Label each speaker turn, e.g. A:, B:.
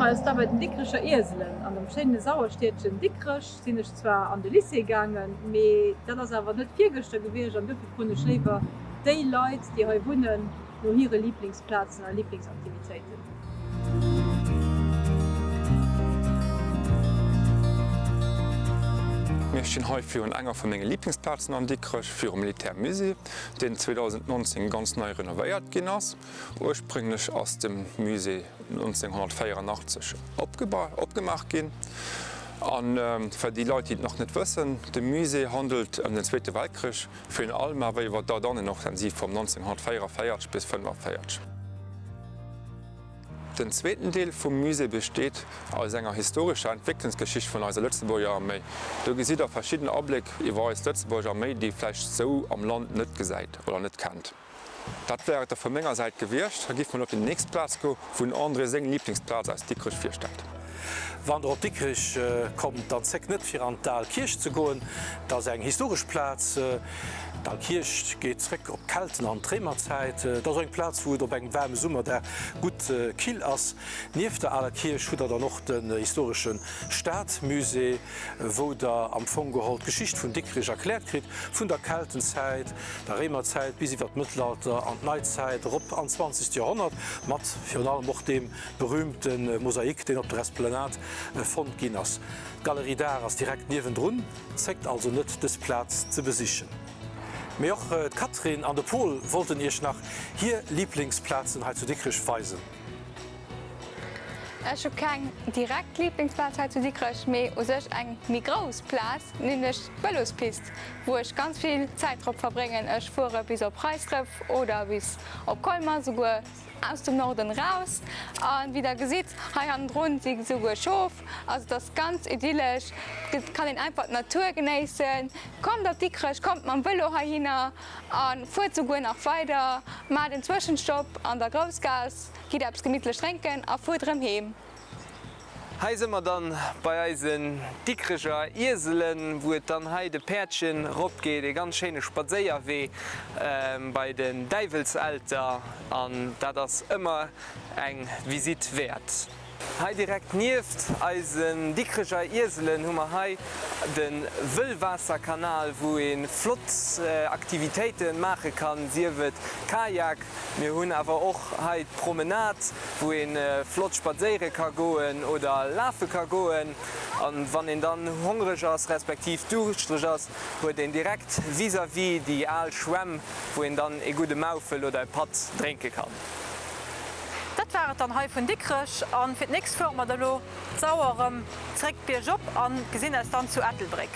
A: mer eis da bei den Dikrecher Ieselen. An dem schéine Sauerstiedchen Dikrech sinn ech zwar an de Lycée gaangen, mee dat ass awer net virgëschter gewiescht an dofir froen ech léiwer déi Leit, déi hei wunnen, no hire Liblingsplazen a Liblingsaktivitéiten.
B: Mir stinn hei virun enger vu menge Liblingsplazen an Dikrech, virum Militärmusée, deen 2019 ganz nei renovéiert ginn ass. Ursprénglech ass de Musée 1984 opgemaach ginn. A fir déi Leit, déi et nach net wëssen, de Musée handelt ëm den Zweete Weltkrich, virun allem awer iwwer d'Ardennenoffensiv vum 1944 bis 1945. Den zweeten Deel vum Musée besteet aus enger historescher Entwécklungsgeschicht vun eiser Lëtzebuerger Arméi. Do gesitt der verschidden Abléck iwwer eis Lëtzebuerger Arméi, déi vläicht sou am Land net gesäit oder net kennt. Dat wär et da vu menger Säit gewiescht. Da giff mer elo op déi nächst Plaz goen, wou den André seng Liblingsplaz aus Dikrech virstellt.
C: Wann der op Dikrech kommt, dann zéckt net fir an d'Al Kierch ze goen. Dat ass eng historesch Plaz. D'Al Kierch geet zréck op d'Kelten an d'Réimerzäit. Et ass och eng Plaz wou et op engem waarme Summerdag gutt kill ass. Nieft der Aler Kierch hutt der dann och den historesche Stadmusée, wou der am Fong geholl d'Geschicht vun Dikrech erkläert kritt, vun der Keltenzäit, der Réimerzäit bis iwwer d'Mëttelalter an d'Neizäit erop an d'zwanzegt Joerhonnert, mat virun allem och deem berühmte Mosaik, deen op der Esplanade fonnt ginn ass. D'Galerie d'Art ass direkt niewendrun, zéckt also net dës Plaz ze besichen. Mee och d'Catherine an de Paul wollten iech nach hir Liblingsplazen hei zu Dikrech weisen.
D: Ech hu keng direkt Liblingsplaz hei zu Dikrech, mee u sech eng méi grouss Plaz, nämlech d'Vëlospist, wou ech ganz vill Zäit drop verbréngen. Ech fuere bis op Reisdref oder bis op Colmer, souguer aus dem Norden raus. A wéi der gesitt, hei hannendrun si souguer Schof. Also et ass ganz idyllesch, et kann een einfach d'Natur genéissen. Kommt op Dikrech, kommt mam Vëlo heihinner a fuert souguer nach weider. Maacht en Zwëschenstopp an der Groussgaass. Gitt eppes gemittlech drénken a fuert erëm heem.
E: Hei së mer dann bei eisen Dikreger Ieselen, wou et dann hei de Päerdchen rop geet, ee ganz schéine Spadséierwee bei den Däiwelselter an dat ass ëmmer eng Visite wäert. Hei direkt nieft eisen Dikreger Ieselen hu mer hei de Wëllwaasserkanal, wou ee flott Aktivitéite maache kann, sief et Kajak, Mir hunn awer och hei d'Promenade, wou ee flott spadséiere ka goen oder lafe ka goen. A wann een dann hongreg ass, respektiv duuschtereg ass, huet een direkt vis-à-vis déi al Schwämm, wou een dann ee gudde Maufel oder e Patt drénke kann.
A: Dat war et dann hei vun Dikrech an fir d'nächst fuere mer da lo d'Sauer erëm zréck biergop an gesinn eis dann zu Ettelbréck.